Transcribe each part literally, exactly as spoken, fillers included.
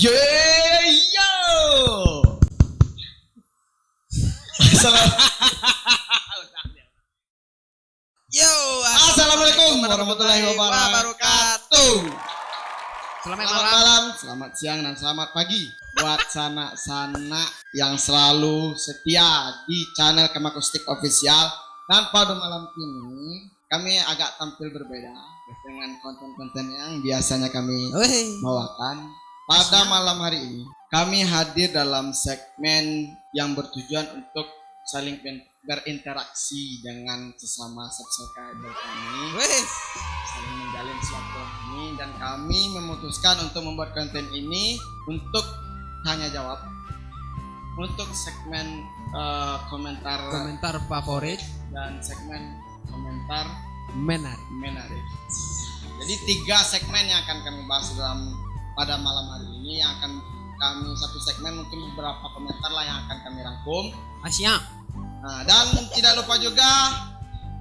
Yo, yo. Salam. Yo, assalamualaikum warahmatullahi wabarakatuh. Selamat malam, selamat siang, dan selamat pagi buat sanak-sanak yang selalu setia di channel Kemakustik Official. Dan pada malam ini, kami agak tampil berbeda dengan konten-konten yang biasanya kami bawakan. Pada malam hari ini, kami hadir dalam segmen yang bertujuan untuk saling ber-, berinteraksi dengan sesama subscriber kami. Saling menjalin silaturahmi, dan kami memutuskan untuk membuat konten ini untuk tanya jawab, untuk segmen, eh, komentar, komentar favorit, dan segmen komentar menarik. Menarik. Jadi, tiga segmen yang akan kami bahas dalam, pada malam hari ini, yang akan kami, satu segmen mungkin beberapa komentar lah yang akan kami rangkum. Ah, siap. Nah, dan tidak lupa juga,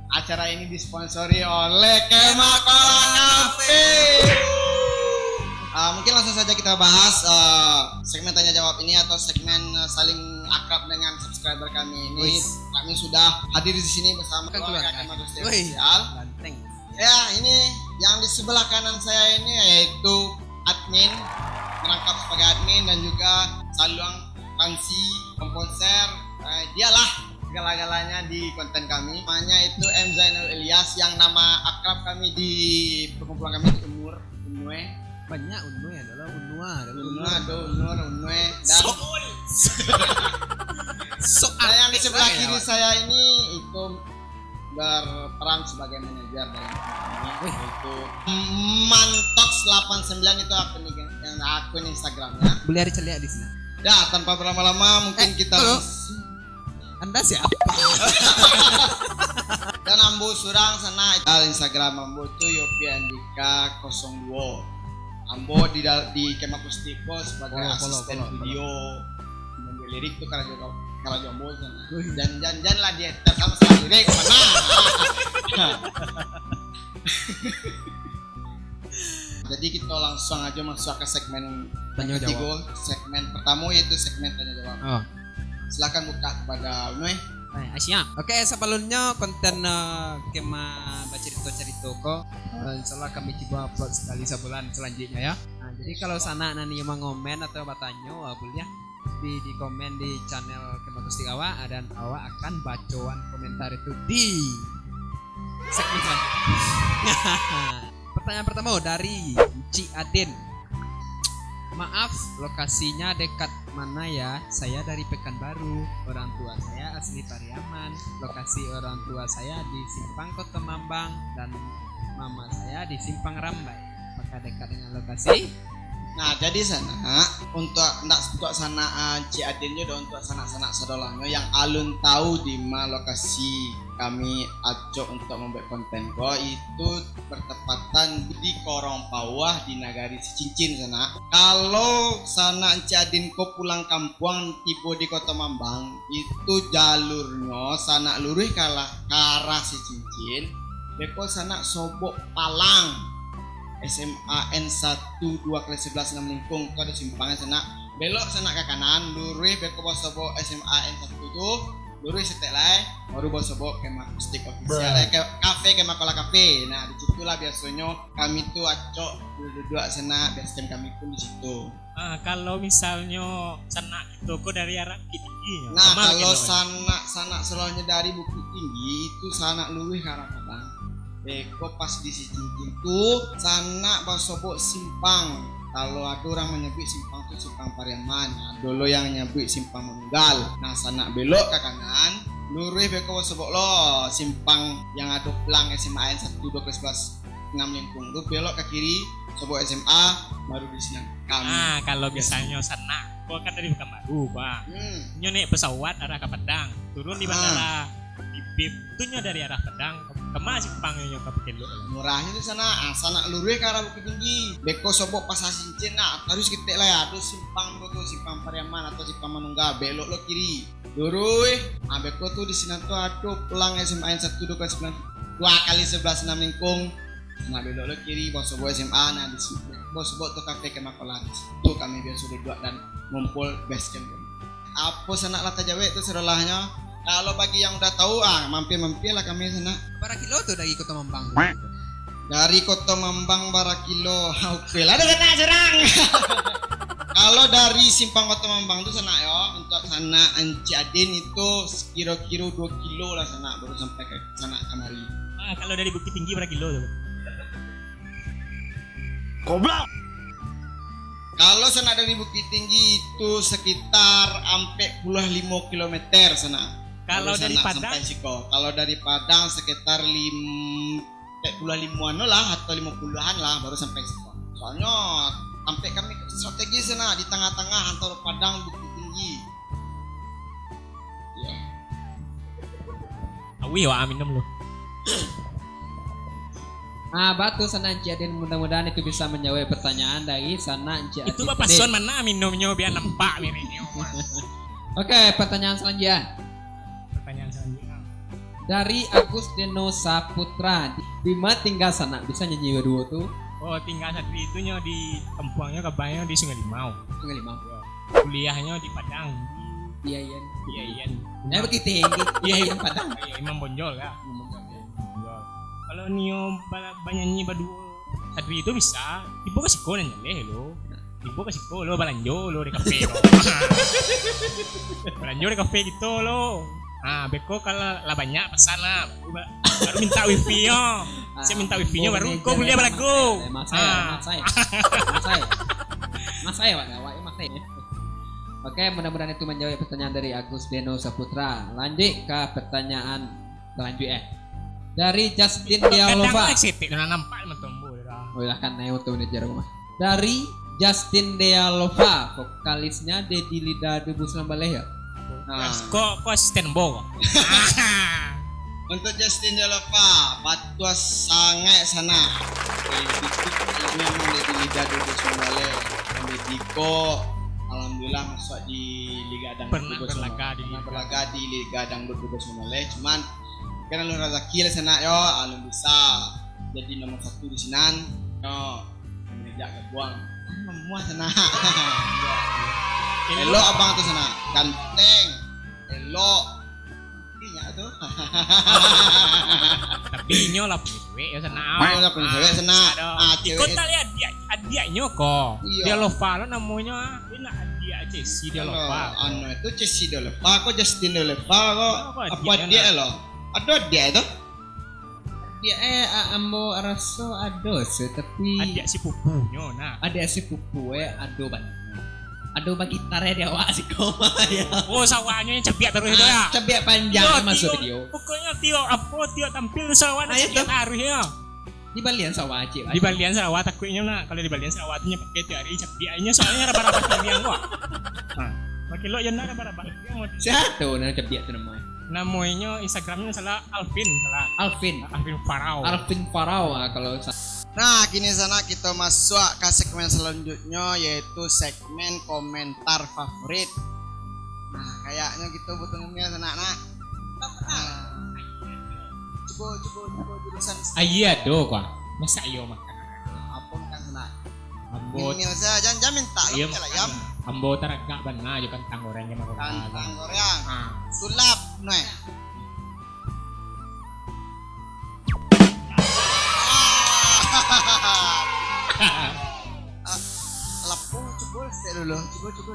acara ini disponsori oleh Kemah Kola Cafe. Ah, mungkin langsung saja kita bahas, eh, segmen tanya jawab ini atau segmen, eh, saling akrab dengan subscriber kami ini. Wis. Kami sudah hadir di sini bersama keluarga Kemah Kola Cafe Official. Ganteng. Ya, ini yang di sebelah kanan saya ini yaitu admin, merangkap sebagai admin, dan juga Saluang Pansi, komposer. Eh, dialah segala-galanya di konten kami. Namanya itu M Zainal Ilyas, yang nama akrab kami di perkumpulan kami itu Unur, Unue. Banyak Unue, adalah Unua, ada Unua, Unur, ada Unur, Unue, dan Soul. Soal. Dan yang di sebelah kiri saya ini itu berperan sebagai manajer dari kami. Wih. Itu Mantox delapan sembilan, itu akun, yang akun Instagramnya. Boleh dicari di sini. Ya, tanpa berlama-lama, mungkin kita langsung. Anda siapa? Dan ambo surang sanak, Instagram ambo tu Yopi Andika kosong dua. Ambo di dal-, di Kemah Akustik ko sebagai asisten video. Ambo lirik tu karajo, karajo ambo sanak. Wih. Jan, jan, jan lah di-edit sama sekali. Lirik mana? Jadi, kita langsung aja masuk ke segmen tanya jawab. Segmen pertama yaitu segmen tanya jawab. Oh. Silakan buka kepada Unue. Eh, ah, siap. Oke, sebelumnya konten, eh, Kemah bacarito-carito ko, eh, insya Allah kami cubo upload sekali sebulan selanjutnya ya. Nah, jadi kalau sanak nan ingin mengomen atau bertanya, eh, boleh di komen di channel Kemah Akustik awak, dan awak akan bacoan komentar itu di segmen selanjutnya. Pertanyaan pertama dari Cik Adin. Maaf, lokasinya dekat mana ya? Saya dari Pekanbaru. Orang tua saya asli Pariaman. Lokasi orang tua saya di Simpang Kota Mambang dan mama saya di Simpang Rambai. Apakah dekat dengan lokasi? Nah, jadi sanak, untuk, ndak untuk sanak, ah, Cik Adin jo, untuk sanak-sanak saudaronyo yang alun tahu di ma lokasi kami acok untuk mambuek konten ko, itu bertepatan di Korong Pauah di Nagari Sicincin sanak. Kalau sanak Cik Adin ko pulang kampuang tibo di Kota Mambang, itu jalurnyo sanak luruih ka arah, ka arah Sicincin, beko sanak sobok palang S M A N satu dua kelas sebelas Enam Lingkung tu ado simpang sanak. Belok sanak ka kanan, luruih beko basobok S M A N satu tu, luruih saketek lai, baru basobok Kemah Akustik Official, eh, ka-, kafe Kemah Kola Cafe. Nah, di situ lah biasonyo kami tu acok duduak sanak, base camp kami pun di situ. Ah, kalau misalnyo sanak kito ko dari arah Bukittinggi, nah, kalau sanak-sanak saudaronyo dari Bukittinggi, itu sanak luruih ka arah Padang. Beko pas di Sicincin tu, sanak basobok simpang. Kalau ado urang manyabuik simpang tu Simpang Pariaman, ado lo yang nyabuik Simpang Manunggal. Nah, sanak belok ka kanan, luruih beko basobok lo simpang yang ado plang S M A N satu dua kelas sebelas Enam Lingkung tu, belok ka kiri, sobok S M A, baru di sinan kami. Ah, kalau misalnyo sanak, ko kan dari Pekanbaru, Bang. Hmm. Nyo naik pesawat arah ka Padang, turun di bandara Bibim. Tu nyo dari arah Padang, ka-, kama simpang nyo ka Pitelok? Murahnyo tu sanak, ah, sanak luruih ka arah Bukittinggi. Beko sobok Pasar Sicincin, nah, taruih saketek lai, ado simpang tu, tu, Simpang Pariaman atau Simpang Manunggal, belok lo kiri. Luruih, ah, beko tu di sinan tu ado plang S M A N satu dua kali sebelas, dua kali sebelas Enam Lingkung. Nah, belok lo kiri, basobok S M A, nah, di situ. Bos Bok tu kafe Kemakolan. Tu kami biaso duduak dan ngumpul base camp kami. Apo sanak lah tajawek tu sadolahnyo. Kalau bagi yang udah tahu, ah, mampir-mampir lah kami sanak. Bara kilo tu dari Koto Mambang tu? Dari Koto Mambang bara kilo. Oke lah, ada sanak surang. Kalau dari Simpang Koto Mambang tu sanak yo, untuk sanak Encik Adin itu sekiro-kiro dua kilo lah sanak, baru sampai ke sanak kamari. Ah, kalau dari Bukittinggi bara kilo tu? Goblok. Kalau sanak dari Bukittinggi itu sekitar ampek puluah limo kilometer sanak. Kalau dari Padang? Baru sanak sampai siko. Kalau dari Padang sekitar lim-, ampek puluah limoan lah atau limo puluahan lah baru sampai siko. Soalnyo tampek kami strategis sanak di tangah-tangah antaro Padang Bukittinggi. Yo. Awih, wak minum lu. Ah, batua sanak Encik Adin, mudah-mudahan itu bisa manjawab pertanyaan dari sanak Encik Adin. Itu bapasuan mana minumnyo biar nampak miringnyo. Oke, pertanyaan selanjutnya. Pertanyaan selanjutnya. Dari Agus Deno Saputra, di, di ma tingga sanak, bisa nyanyi baduo tu? Oh, tingga satu itu nyo di kampuangnyo, kabanyo di Sungai Limau. Sungai Limau. Yo. Kuliahnyo di Padang. Iya, iya. Iya, iya. Nah, begitu, iya, iya, Padang. Iya, Imam Bonjol, ya. Imam Bonjol. Bonjol. Kalau nio ba-, banyanyi baduo sadri itu bisa, tibo ka siko nan jaleh lo. Tibo ka siko lo, balanjo lo di kafe lo. Balanjo di kafe kito lo. Ah, beko kalau lah banyak pasan lah, baru minta wifi yo. Saya minta wifi nyo, baru ko buliah balagu. Masai, masai. Masai. Masai, Wak, Wak, masai. Oke, mudah-mudahan itu menjawab pertanyaan dari Agus Deno Saputra. Lanjut ke pertanyaan selanjutnya. Dari Justin Dialova. Kadang setik lah nampak mah tombo dah. Oh, lah kan naik auto manager rumah. Dari Justin Dialova, vokalisnya Dedi Lidah Dubu Sambaleh ya? Nah. Kok, kok asisten bo kok? Untuk Justin Dialova, batua sangaik sanak. Memang Dedi Lidah Dubu Sambaleh. Dedi ko, alhamdulillah, masuk di Liga Dangdut. Pernah berlaga di Liga Dangdut Dubu Sambaleh. Cuman, kan alun razaki lah sanak yo, alun bisa jadi nomor satu di sinan. Yo, mengejak gabuang. Memuah sanak. Elok abang tu sanak. Ganteng. Elok. Inyo tu. Tapi inyo lah punyo cewek yo sanak. Inyo lah punyo cewek sanak. Ah, iko cewek. Tak lihat adiak, adiaknyo ko. Iyo. Dialova lo namonyo, ah. Inyo adiak Cesi Dialova. Anu itu Cesi Dialova ko, Justin Dialova ko. Apo adiak lo? Ado adiak tu? Adiak, eh, a-, ambo raso ado se, tapi adiak sipupunyo, nah. Adiak sipupu, eh, ado bana. Ado bagitar, eh, di awak siko, ya. Oh, sawahnyo yang cabiak taruih tu, ya? Cabiak panjang masuk video. Pokoknyo tiok apo, tiok tampil tu sawah nak cabiak taruih, ya. Di balian sawah, cik. Di balian sawah, takuiknyo nak. Kalau di balian sawah tu nyo pakai tiok hari cabiak, inyo soalnyo raba-raba kiriang kok. Nah, pakai lo yo nak raba-raba kiriang. Sia tu nan cabiak tu namonyo? Namonyo Instagramnyo salah. Alvin, salah. Alvin. Alvin Farau. Alvin Farau, ah, kalau sa- Nah, kini sanak kito masuak ka segmen selanjutnyo, yaitu segmen komentar favorit. Nah, kayaknyo kito butuh ngemil sanak, nak. Nah. Cubo, cubo, cubo jurusan. Ayi ado, Bang. Masa iyo makan? Apo makan sanak? Ambo. Ngemil sajo, jan, jan minta. Iyo, lah, makan. Ambo taragak bana jo kantang goreng jo makan. Kantang goreng. Ah. Sulap, nuh. Ah, lapung, cubo, sek dulu. Cubo, cubo.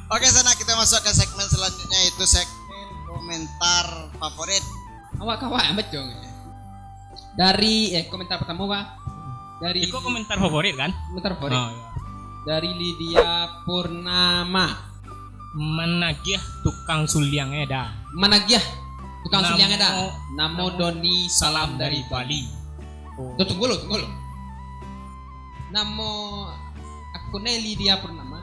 Oke, sanak, kita masuk ke segmen selanjutnya, yaitu segmen komentar favorit. Awak kawan, betul. Dari, eh, komentar pertama, Pak. Dari iko komentar favorit, kan? Komentar favorit. Oh, iya. Dari Lydia Purnama. Managiah tukang suliang eda. Managiah tukang suliang eda. Namo Doni, salam dari Bali. Oh. Tuh, tunggu lu, tunggu lu. Namo akunnya Lydia Purnama.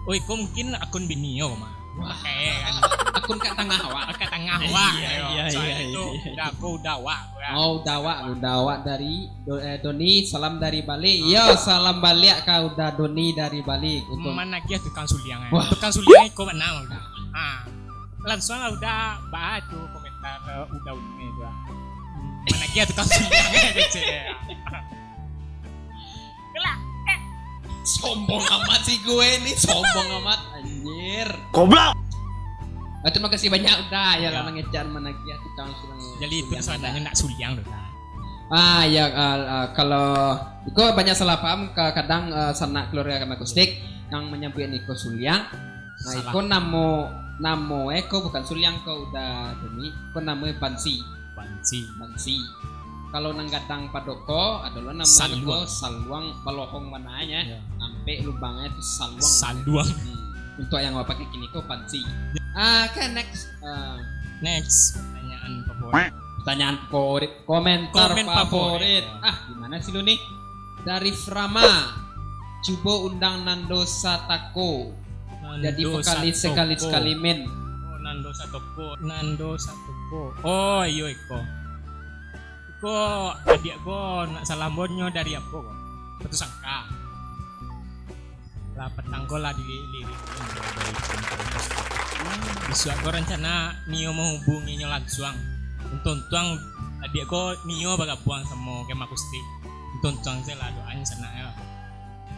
Oh, iko mungkin akun bini yo, mah. Wah. Pakai, kan. Akun kat tangah awak. Kat tangah awak. Iya, iya, iya. Soalnya itu udah, aku udah awak, ya. Oh, udah awak, udah awak dari Do-, eh, Doni, salam dari Bali. Yo, salam baliak ka udah Doni dari Bali. Untuk managiah tukang suliang, eh. Wah. Tukang suliang iko mana udah. Ah. Langsung lah udah baca komentar, eh, udah Doni tu, ah. Mana Ya, tukang suliang, kecek. Gelak. Eh. Sombong amat si gue ni, sombong amat, anjir. Goblok. Ah, terima kasih banyak udah ya, ya, lah mangecek, managiah tukang suliang. Jadi itu suliang sebenarnya nak suliang tu lah. Ah, ya, ah, ah, kalau iko banyak salah paham, ka-, kadang, ah, sanak keluarga Kemakustik yang manyabuik niko suliang. Nah, salah. Iko namo, namo iko bukan suliang ko udah demi, iko namo bansi. Bansi. Bansi. Kalau nan gadang pado ko, ado lo namo saluang. Ko saluang balohong bana nyo. Ya. Ampek lubangnyo tu saluang. Saluang. Hmm. Untuak yang awak pakai kini ko bansi. Ah, oke, next. Ah. Next, pertanyaan favorit. Pertanyaan favorit, komentar favorit. Komen favorit. Ah, gimana sih lu nih? Dari Frama, cubo undang Nando Satoko. Jadi Nando vokalis Satoko. Sekali-sekali, men. Oh, Nando Satoko. Nando Satoko. Oh, iyo, iko. Iko, adiak ko nak salambonyo dari apo ko? Putus asa. Lah, patang ko lah di lirik dari Komposer. Bisuak ko rancana nio mahubunginyo lansuang. Untuang-untuang adiak ko nio bagabuang samo Kemakustik. Untuang-untuang se lah, doanyo sanak yo.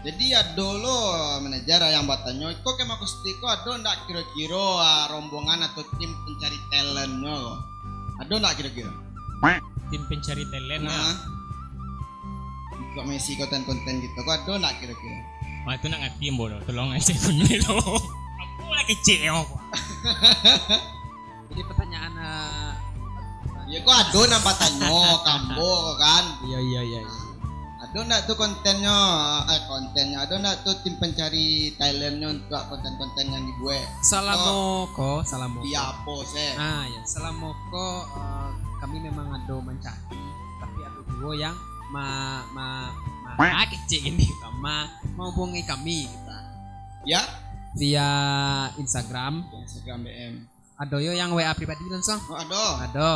Jadi ado lo manajer yang batanyo, iko Kemakustik ko ado ndak kiro-kiro, ah, rombongan atau tim pencari talentnyo ko? Ado ndak kiro-kiro? Tim pencari talent lah. Nah. Untuak mengisi konten-konten gitu, kok ado ndak kiro-kiro? Wah, itu nak ngerti, Ambo, doh. Tolong aja bunyi tu. Aku lah kecek, yo. Jadi pertanyaan, eh, ya, kok ado nambah tanyo, ka Ambo, kan? Iya, iya, iya, iya. Ado ndak tu kontennyo, eh, kontennyo, ado ndak tu tim pencari talentnyo untuk konten-konten yang dibuat? Salamo ko, salamo ko. Iya, apo, se? Ah, ya, salamo ko, eh, kami memang ado mancari, tapi ado juo yang ma-, ma-, ma-, ah, kecek ini, ma-, mahubungi kami, gitu. Ya? Via Instagram. Instagram D M. Ado yo yang W A pribadi langsung? Oh, ado. Ado.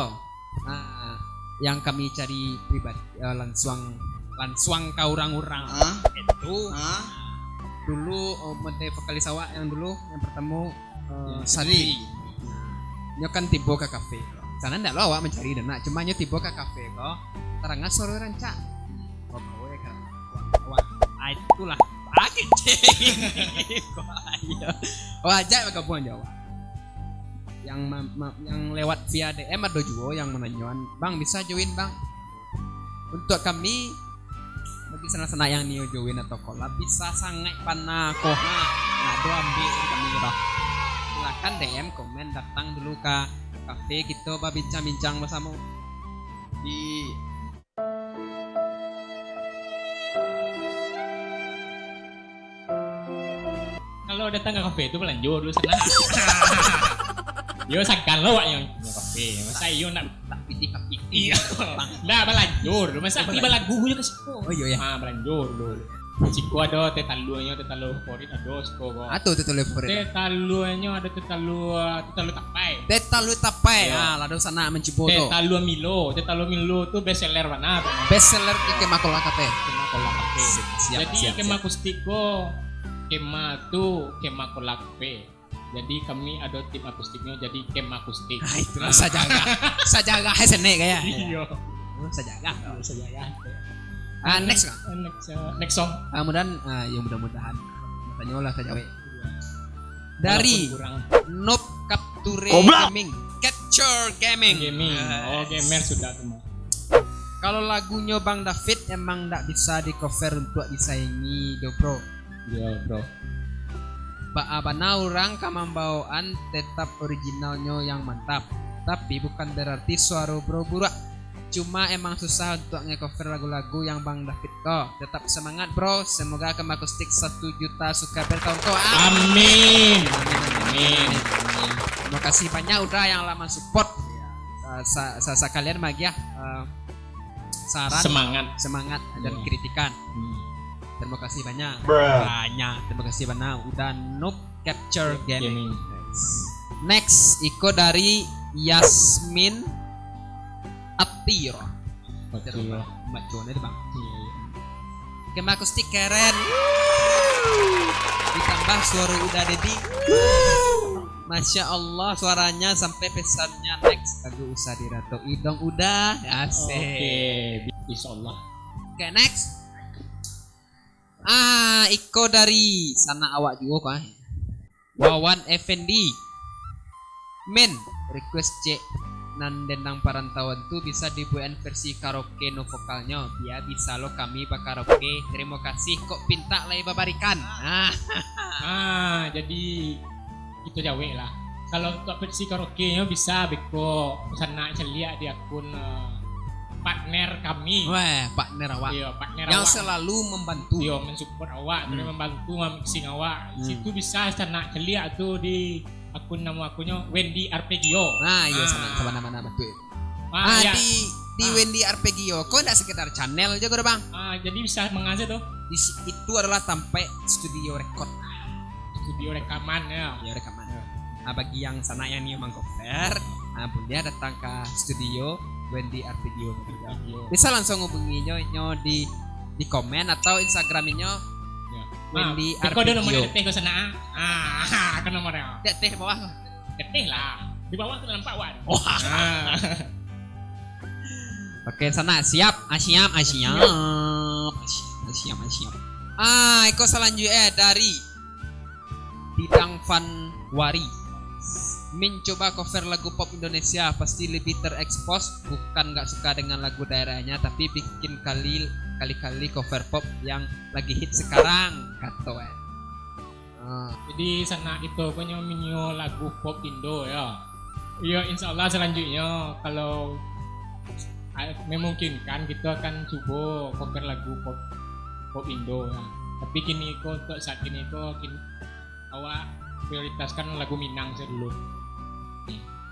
Nah, yang kami cari pribadi, eh, langsung, langsung ka urang-urang. Ah? Itu. Ah? Dulu, eh, mode vokalis awak yang dulu, yang pertama, eh, Yang Sadri. Sadri. Nah, nyo kan tibo ka kafe. Sana ndak lo awak mancari doh, nak. Cuma nyo tibo ka kafe ko, tarangah suaro rancak. Oh, bawa ka. Wah, wah. Ah, itulah. Ah, kecek. Kok ayo. Wah, ajak bagabuang jo awak. Yang ma-, ma-, yang lewat via D M ado juo yang mananyoan, "Bang, bisa join, Bang?" Untuk kami, bagi sanak-sanak yang nio join atau kolab, bisa sangaik bana ko. Nah, nah, tu ambiak dari kami, bang. Silakan D M, komen, datang dulu ka kafe, kito babincang-bincang basamo. Di Kalau datang ka kafe tu, balanjo dulu sanak. Yo, sagan lo awak nyo ka kafe. Masa iyo nak tak pitih-pitih. Iyo. Ndak, balanjo dulu. Masa pi balagu jo ka siko. Oh, iyo, yo. Ha, balanjo dulu. Siko ado teh taluanyo, teh talua favorit ado siko ko. Apo teh talua favorit? Teh taluanyo ado teh talua, teh talua tapai. Teh talua tapai. Iyo. Ha, lah ado sanak mancubo tu. Teh talua Milo, teh talua Milo tu best seller bana tu. Best seller di Kemah Kolah Kafe. Kemah Kolah Kafe. Siap, siap, siap. Jadi Kemah Akustik ko, kemah tu Kemah Kolah Kafe. Jadi kami ado tim akustiknyo, jadi Kemah Akustik. Ah, itulah sajarah. Sajarah S N E kaya. Iyo. Oh, sajarah. Iyo, sajarah. Ah, next, Kak. Next, eh, next song. Ah, mudahan, ah, yo, mudah-mudahan. Tanyolah ka jawek. Iyo. Dari Noob Capture Gaming. Capture Gaming. Gaming. Oh, gamer sudah tu mah. Kalau lagunyo Bang David emang ndak bisa di-cover untuak disaingi doh, bro. Iyo, bro. Baa bana urang ka mambaoan tetap originalnyo yang mantap. Tapi bukan berarti suaro bro buruak. Cuma emang susah untuak nge-cover lagu-lagu yang Bang David ko. Tetap semangat, bro. Semoga Kemah Akustik satu juta subscriber tahun ko. Amin. Amin. Amin. Amin. Terima kasih banyak udah yang lah mensupport. Eh, sa-, sa-, sakalian magiah, eh, saran, semangat, semangat dan kritikan. Hmm. Terima kasih banyak. Banyak. Terima kasih banyak udah Noob Capture Gaming. Gaming. Next, iko dari Yasmin Atir. Atir. Baco ni, Bang. Iyo, iyo. Kemah Akustik keren. Ditambah suaro Uda Dedi. Masya Allah, suaranya sampai pesannya next. Lagu usah diratok idong udah. Asik. Oke, bi-, insya Allah. Oke, next. Ah, iko dari sanak awak juo, Pak. Wawan Effendi. Men, request cek nan Dendang Parantauan tu bisa dibuekan versi karaoke no vokalnyo, bia bisa lo kami bakaraoke. Terimo kasih, kok pintak lai babarikan. Ah. Ah, jadi kito jawek lah. Kalau untuak versi karaoke nyo bisa beko sanak caliak di akun, eh, partner kami. Weh, partner awak. Iyo, partner Yang awak. Selalu membantu. Iyo, mensupport awak, terus Hmm. membantu mamixing awak. Hmm. Situ bisa sanak caliak tu di akun, namo akunnyo Wendy Arpegio. Nah, iyo, Ah. sanak, sabana-bana batua. Ah, Ah, iyo. Di, di Ah. Wendy Arpegio ko ndak sekedar channel je ko, Bang. Ah, jadi bisa mangase tu. Di si-, itu adalah tampek studio record. Studio rekaman, yo. Studio rekaman. Yo. Ah, bagi yang sanak yang nio mangcover, ah, buliah datang ka studio Wendy Arpegio. Arpegio. Bisa langsung hubungi nyo, nyo di, di komen atau Instagram inyo, Yo. Wendy Ah, beko ado nomor Arpegio. Di ateh ko sanak, ah. Ah, ko nomornyo. Di ateh bawah ko. Getih lah. Di bawah tu nampak, Wan. Wah. Ah. Oke, sanak, siap. Ah, siap, ah, siap. Ah, siap, ah, siap, ah, siap. Ah, iko salanjuik, eh, dari Bidang Fan Wari. Mencoba cover lagu pop Indonesia pasti lebih terekspos, bukan nggak suka dengan lagu daerahnya, tapi bikin kali, kali-kali cover pop yang lagi hit sekarang, kato, eh. Ah. Jadi, sanak kito ko nyo minyo lagu pop Indo, yo. Yo, insya Allah salanjuiknyo, kalau, ah, memungkinkan, kito akan cubo cover lagu pop, pop Indo, yo. Tapi kini ko, untuak saat kini ko, kin-, awak prioritaskan lagu Minang sajo dulu.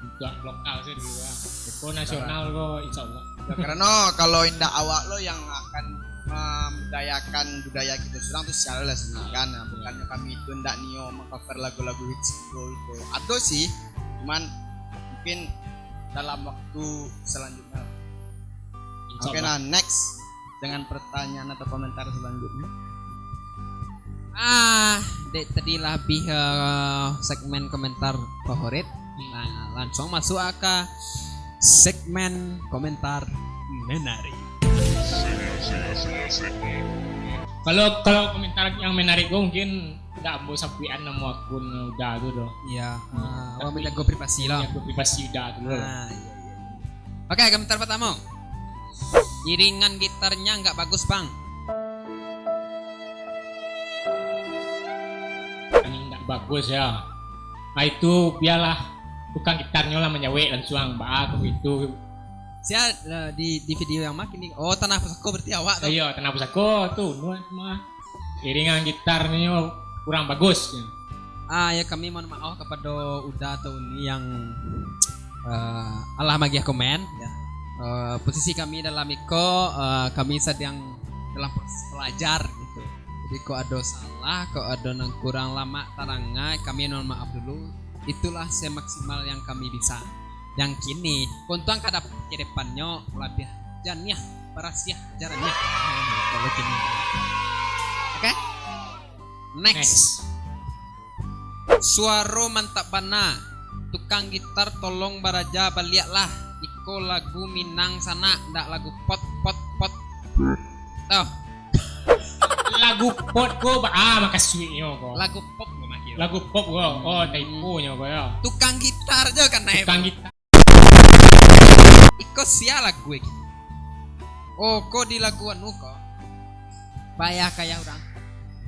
Untuak lokal sajo dulu lah. Iko nasional ko, insya Allah. Ya, karena kalau indak awak lo yang akan membudayakan budaya kito surang tu, sia lah sebenarnya kan. Nah, bukannya kami itu ndak nio mengcover lagu-lagu hits dulu itu. Ado sih, cuman mungkin dalam waktu selanjutnya. Insya Oke, Allah. Nah, next. Dengan pertanyaan atau komentar selanjutnya. Ah, dek tadi lah habih, eh, segmen komentar favorit. Nah, langsung masuk ka segmen komentar menarik. Kalau, kalau komentar yang menarik ko mungkin ndak ambo sabuikan namo akun Uda tu doh. Iya, Hmm. ah, awak Tapi menjaga privasi lah. Menjaga privasi Uda tu lah. Ah, iya, iya, iya. Oke, komentar pertama. Iringan gitarnya nggak bagus, Bang. Ini nggak bagus, ya. Ah, itu biarlah tukang gitarnyo lah manjawek langsung, baa kok itu. Sia, eh, di, di video yang makin ni. Oh, Tanah Pusako berarti awak tu. Iya, Tanah Pusako tu, nuan mah. Iringan gitarnyo kurang bagus. Ah, ya, kami mohon maaf kepada Uda atau Uni yang, eh, alah magiah komen, ya. Eh, posisi kami dalam iko, eh, kami sedang dalam proses belajar gitu. Jadi, kok ado salah, kok ado nang kurang lamak tarangai, kami mohon maaf dulu. Itulah semaksimal yang kami bisa. Yang kini, untuang ka dap-, ka depannyo labiah janiah, barasiah, jaraniah. Kalau kini. Oke? Next. Next. Suaro mantap bana. Tukang gitar tolong baraja baliak lah. Iko lagu Minang sanak, ndak lagu pot, pot, pot. Toh. Lagu pop ko ba-, ah, makasuiknyo ko. Lagu pop ko, Mak, kiro. Lagu pop ko. Oh, Hmm. Typonyo ko, yo. Tukang gitar je kan, Naim? Tukang gitar. Iko sia lagu iki. Oh, ko di lagu anu ko. Payah kaya urang.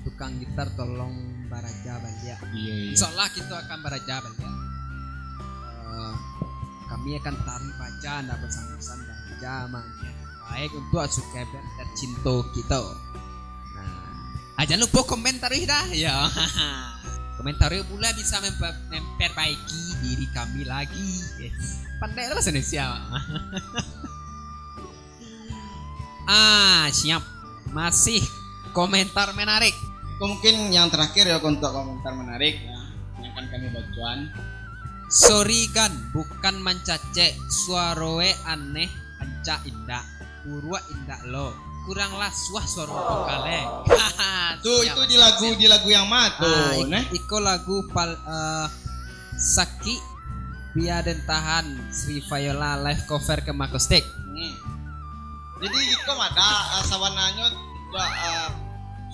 Tukang gitar tolong baraja baliak. Iya, iya. Insya Allah kita akan baraja baliak. Eh, kami akan tarik baja, ndak bosan-bosan baraja, mangkeh. Baik untuk subscriber tercinta kita. Nah, ah, jangan lupa komen taruh dah. Ya. Komen taruh pula bisa memper-, memperbaiki diri kami lagi. Eh, pandai lah bahasa Indonesia. Ah, siap. Masih komentar menarik. Ko mungkin yang terakhir ya, untuk komentar menarik ya, yang akan kami bacoan. Sorry Gan, bukan mancacek, suaroe aneh, ancak indak, uruak indak lo, kurang lasuah suaro vokale. Tu, siap, itu di lagu, siap. Di lagu yang ma tu, ah, ik-, neh? Iko lagu pal-, eh, Sakik, bia den tahan, Sri Viola live cover Kemah Akustik. Hmm. Jadi iko mah da, ah, sabananyo, ah,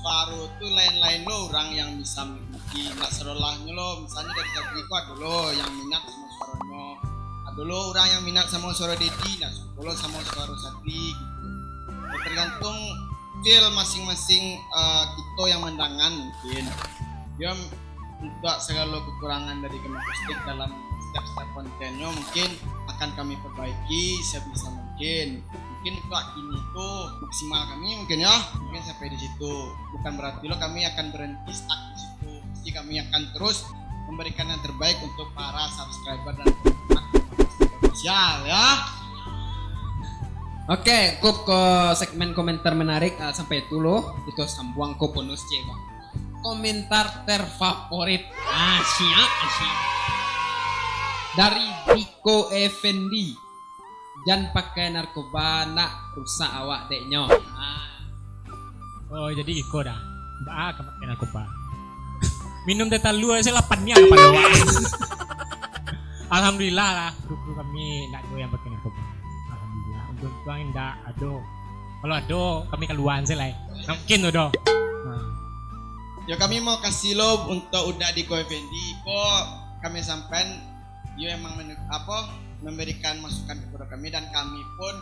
suaro tu lain-lain lo urang yang bisa menikmati. Ndak sadolahnyo lo, misalnyo dari tadi ko ado lo yang minat samo suaronyo, ado lo urang yang minat samo suaro Dedi, nah, suko lo samo suaro Sati gitu. Ya, tergantung feel masing-masing, eh, kito yang mandangan mungkin. Yo, untuak sagalo kekurangan dari Kemah Akustik dalam setiap-setiap kontennyo mungkin akan kami perbaiki sebisa mungkin. Mungkin untuak kini tu maksimal kami mungkin yo. Mungkin sampai di situ. Bukan berarti lo kami akan berhenti stuck di situ. Pasti kami akan terus memberikan yang terbaik untuk para subscriber dan penikmat Kemah Akustik Official yo. Oke, cukup ke segmen komentar menarik, ah, sampai tu lo. Kito sambuang ke bonus, cek, Bang. Komentar terfavorit. Ah, siap, ah, siap. Dari Diko Effendi. "Jan pakai narkoba, nak rusak awak deknyo." Ah. Oh, jadi iko dah. Baa ka pakai narkoba? Minum teh talua se lah paniang kapalo awak. Alhamdulillah lah, kru-kru kami ndak ado yang pakai narkoba. Alhamdulillah, untuang-untuang indak ado. Kalau ado, kami kaluaan se lah, eh. Nah, mungkin tu doh. Nah. Yo, kami mau kasih lo untuak Uda Diko Effendi. Ko kami sampaian, yo emang men-, apo, memberikan masukan kepada kami dan kami pun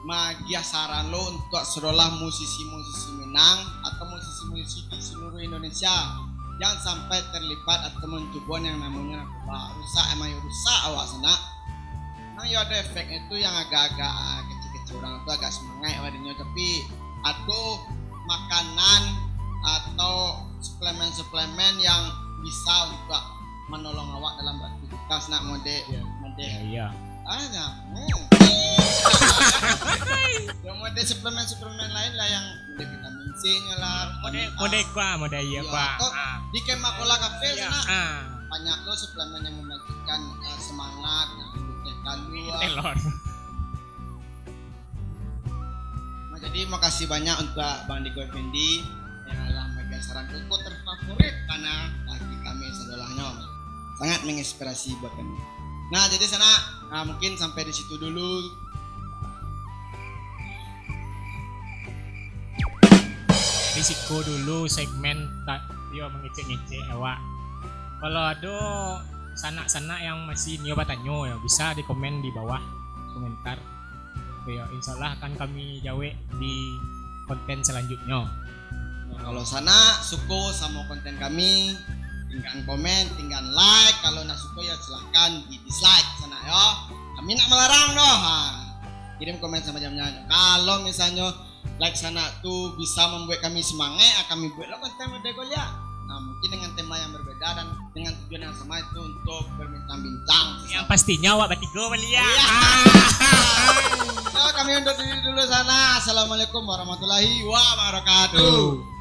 magiah saran lo untuak saudara musisi-musisi Minang atau musisi-musisi di seluruh Indonesia. Jangan sampai terlibat atau mencubo yang namanya narkoba. Rusak emang yo rusak awak sanak. Emang yo ado efeknyo tu yang agak-agak, ah, kecil-kecil urang tu agak semangat awak dinyo, tapi ado makanan atau suplemen-suplemen yang bisa untuak manolong awak dalam beraktivitas, nak, model, iya, model. Iya, iya. Ah, nah, hmm. Yang model suplemen-suplemen lain lah, yang model vitamin C-nyo lah, model, ah, model kuah, model iya, iya, kuah. Atau ah, di Kemah Kola Cafe, iya, sanak. Ah. Banyak lo suplemen yang membangkitkan, ah, semangat, nah, teh talua. Telor. Nah, jadi, makasih banyak untuak Bang Diko Effendi yang alah magiah saran koko terfavorit karena bagi kami sadolahnyo. Sangat menginspirasi buat kami. Nah, jadi sanak, nah, mungkin sampai di situ dulu. Di siko dulu segmen ta-, yo mangecek-ngecek awak. Kalau ado sanak-sanak yang masih nio batanyo, yo, bisa di komen di bawah komentar. Yo, insyaallah akan kami jawek di konten selanjutnyo. Nah, kalau sanak suko samo konten kami, tinggaan komen, tinggaan like. Kalau ndak suko, yo silahkan di dislike sanak, yo. Kami ndak melarang doh. Ha. Kirim komen samacamnyo. Kalau misalnyo like sanak tu bisa mambuek kami semangat, ah, kami buek lo konten model ko liak. Nah, mungkin dengan tema yang berbeda dan dengan tujuan yang sama, itu untuk berbincang-bincang. Yang pastinya awak batigo baliak. Iya. Ah. So, kami undur diri dulu sanak. Assalamualaikum warahmatullahi wabarakatuh. Tuh.